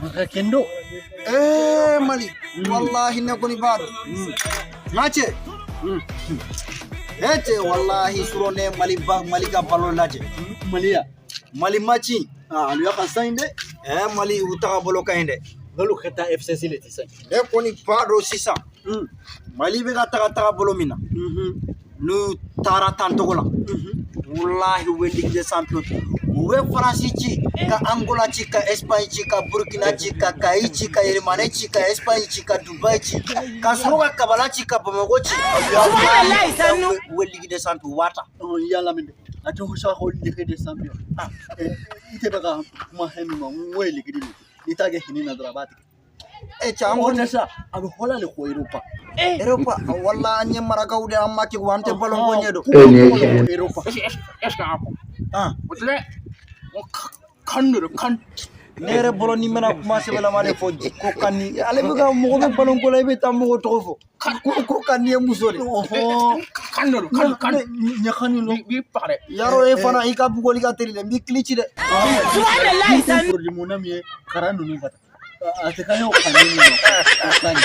Maka kendo. Eh, Mali. Wallahi ne kɔni b'a dɔn. N ka cɛ. E cɛ, wallahi surɔ ne Mali ba Mali ka ballon lajɛ. Mali ya. Mali match. Ah, alu ya ka san dɛ. Eh, Mali u taga bolo ka ɲi dɛ. N'olu ka taa FCC le ti san. Ne kɔni b'a dɔn sisan. Mali bɛ ka taga bolo min na. N'u taara tan togo la. Wallahi u bɛ Ligue des Champions. U bɛ Faransi ci, ka Angola ci, ka Espagne ci, ka Burkina ci, ka Kayi ci, ka Yelimane ci, ka Espagne ci, ka Dubai ci, ka sɔrɔ ka Kabala ci, ka Bamakɔ ci. Subhanallahi, sannu. U bɛ Ligue des Champions, u b'a ta. Ɔ, yala min dɛ. A tɛ ko sa ko Ligue des Champions. Ah, i tɛ bɛ ka kuma fɛn min ma, n ko ye Ligue de. N'i t'a kɛ hinɛ na dɔrɔn a b'a tigɛ. E cɛ, an O kɔni tɛ sa, a bɛ hɔla le ko Europa. Europa, wala an ye marakaw de, an ma kɛ an tɛ ballon ko ɲɛ dɔn. E nin ye tiɲɛ ye. Europa. Est-ce que a ko Ah, o tɛ o kan de kan. Ne yɛrɛ bolo ni bɛna kuma sɛbɛlama de fɔ ko kan ni ale bɛ ka mɔgɔ bɛ ballon ko la, i bɛ taa mɔgɔ tɔgɔ fɔ ko kan ni ye muso de. Ɔhɔn. Kan de kan kan. Ɲagani lɔ. Bi faga dɛ. Yarɔ e fana i ka bugɔli ka teli dɛ, n b'i kili ci dɛ. Subhanallahi, sannu. Produit mun na min ye kara ninnu ka taa. A tɛ kan ye o kan ni ma. O kan.